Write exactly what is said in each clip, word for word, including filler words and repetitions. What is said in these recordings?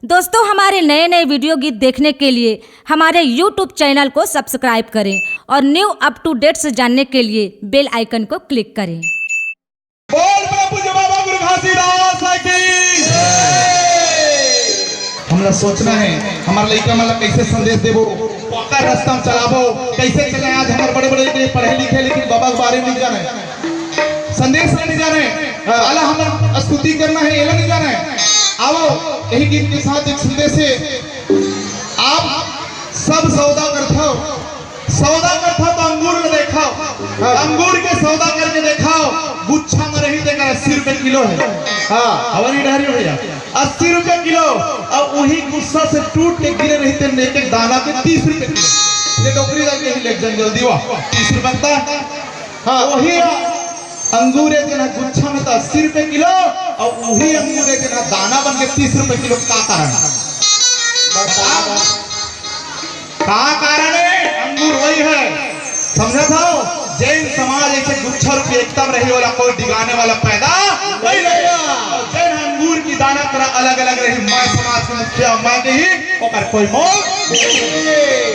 दोस्तों, हमारे नए नए वीडियो गीत देखने के लिए हमारे YouTube चैनल को सब्सक्राइब करें और न्यू अप टू डेट्स जानने के लिए बेल आइकन को क्लिक करें। बोल प्रभु जी बाबा गुरु घासीदास की। हमला सोचना है, हमार लइका मन ला कैसे संदेश देबो, पक्का रास्ता में चलाबो, कैसे चले। आज हमार बड़े बड़े के पढ़े लिखे, लेकिन बाबा के बारे में नहीं जाने, संदेश नहीं जाने। आला हमर स्तुति करना है, एला नहीं जाने। आवो, यही गीत के साथ एक संदेश है। आप सब सौदा करथव, सौदा करथव तो अंगूर ल देखाव, अंगूर के सौदा करके देखाव, गुच्छा में रही तेकर अस्सी रुपए किलो है। हाँ, हवा नहीं डहरी भैया, अस्सी रुपए किलो। और वही गुस्सा से टूट के गिरे रही तेरे एक एक दाना के तीस रुपए किलो। ये डोकरी डाल के ही ले जन जल्दी वा, तीस रुपए का। हाँ, वही अंगूर है जना गुच्छा में तो अस्सी रुपए किलो, और वही अंगूर है जना दाना बन के तीस रुपए किलो। का कारण? बता। का कारण है? अंगूर वही है, समझा था? जैन समाज ऐसे गुच्छा रूपी एकदम रही वाला कोई डिगाने वाला पैदा नहीं रहा। जैन अंगूर की दाना तरह अलग अलग रही। मैं समाज के मुखिया, मैं के ही ओकर कोई मोल नहीं।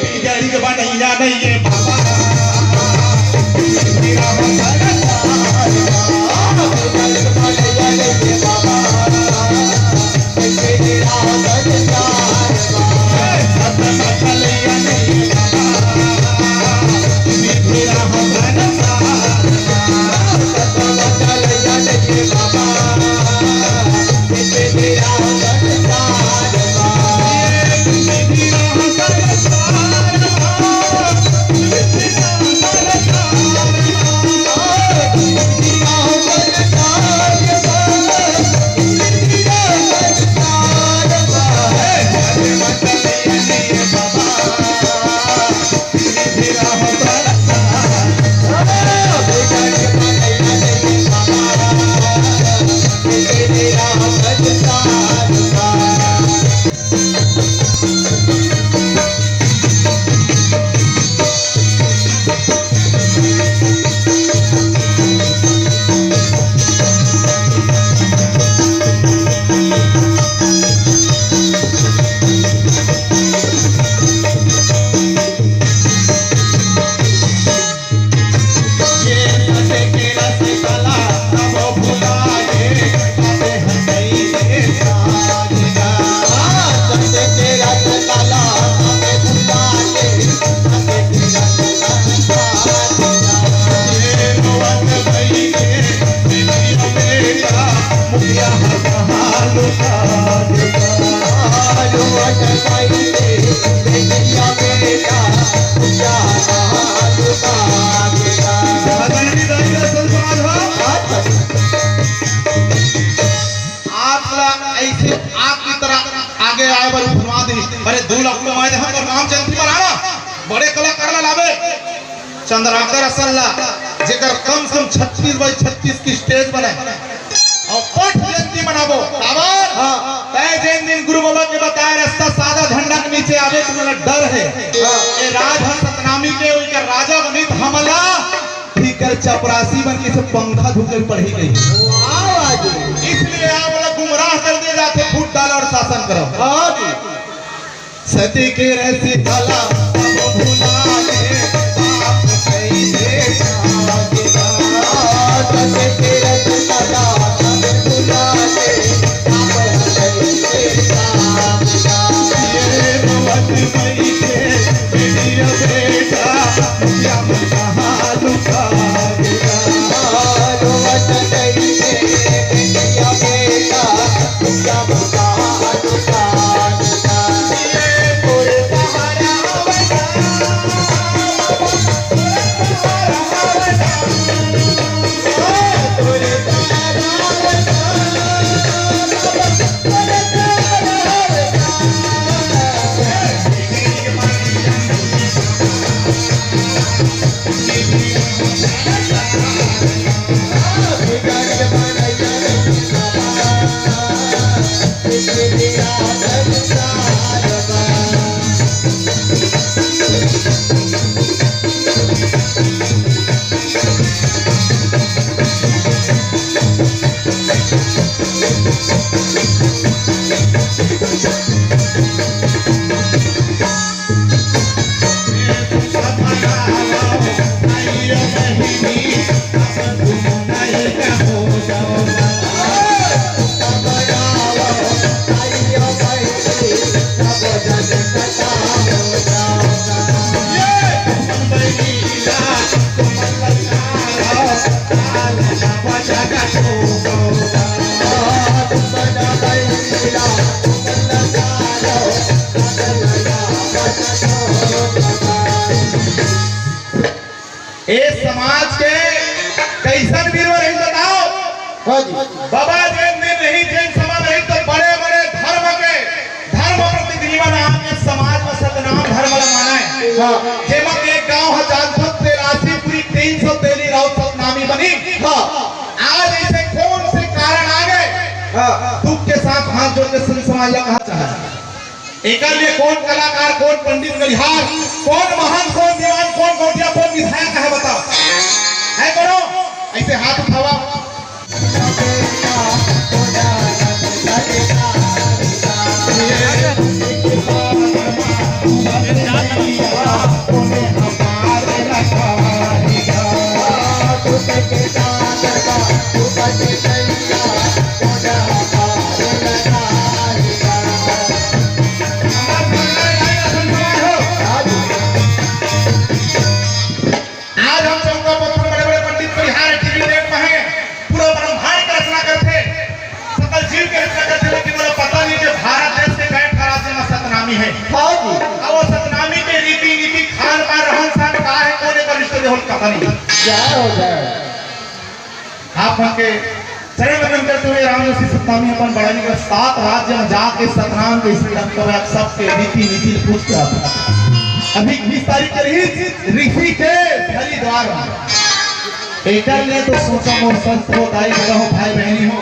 बिगड़ी के बनैया नहीं ये बाबा। आप ला ऐसे आग की तरह आगे आए बर उठवा दी। अरे दू लाख रुपया मैं देहूं, तोर नाम जयंती मनाना, बड़े कलाकार ला लावे, चंद्राकर असन ला, जेकर कम से कम छत्तीस बाई छत्तीस की स्टेज बने और पट जयंती मनाबो। काबर? हाँ। तय जेन दिन गुरु बाबा के बताए रास्ता, सादा झंडा के नीचे आवे तो मेरा डर है। हाँ। ये राज ह सतनामी के, उनका राजा बनित हमला ठीक कर चपरासी बन के से पंखा धुके पढ़ी गई। वाह, वाह जी। इसलिए आप लोग गुमराह कर दिए जाते, फूट डालो और शासन करो। हाँ जी। सती के रस भला अब भुला के, बाप कैसे जागेगा। सती के रस भला अब भुला के, बाप कैसे जागेगा। ये रोवत बैठे बेटिया बेटा, श्याम कहाँ लुका गया। रोवत बैठे बेटिया बेटा, श्याम कहाँ लुका गया। समाज के कइसन वीरवर रहिस बताओ? हाँ जी। बाबा, जेन दिन रहिस, जेन समय रहिस, तो बड़े-बड़े धर्म के, धर्म प्रतिनिधि मन आके समाज में सतनाम धर्म ला मानय। हाँ। जेमा के एक गांव ह जानथस तेलासीपुरी, तीन सौ तेली राउत सतनामी बनिस। हाँ। आज अइसे कौन से कारण आ गे? हाँ। दुख के साथ हाथ जोड़ के संत समाज ला कहा चाहत हंव। एकर लिए कौन कलाकार, कौन पंडित गढ़ियार, कौन महंत, कौन दीवान, कौन गौंटिया, कौन विधायक हे बताओ? हे कोनो? अइसे हाथ उठावा। आज हम चौका पत्थर बड़े-बड़े पंडित परिहार टीवी देख पाए, पूरा ब्रह्मांड के रचना करथे, सकल जीव के रचना करथे, लेकिन ओला पता नहीं कि भारत देश के कई ठा राज्य में सतनामी हे। हाँ जी। अब वो सतनामी के रीति नीति, खान पान, रहन सहन का हे, कोने पर रिश्ते दे होल पता नहीं। क्या हो जाए? आप मन के चरण वंदन करते हुए रामजोशी सतनामी अपन बड़ानी कर सात राज्य में जाके सतनाम के स्थिति हम कब आप सबके रीति नीति पूछ के आता। अभी बीस तारीख के रही ऋषिकेश हरिद्वार में। एकर ले तो सोचा मोर संत हो, दाई बड़ा हो, भाई बहनी हो,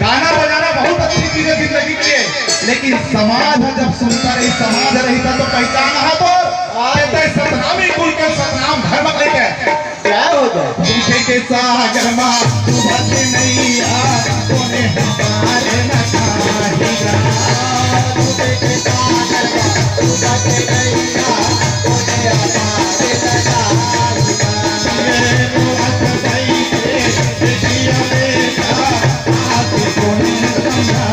गाना बजाना बहुत अच्छी चीज है जिंदगी के लिए, लेकिन समाज है जब सुनता रही, समाज रही तब तो पहचान है तो कहते सतनामी कुल के सतनाम धर्म लेके क्या हो गया? तुझे के सागर मा तू बच नैया, तूने हमारे न खाएगा। तुझे के सागर मा तू बच नैया, तूने हमारे न खाएगा। ये मोहब्बत है, ये जिया बेटा, आज तूने समझा।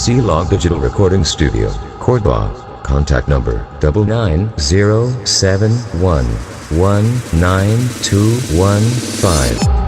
C Log Digital Recording Studio, Cordoba. Contact number double nine zero seven one one nine two one five.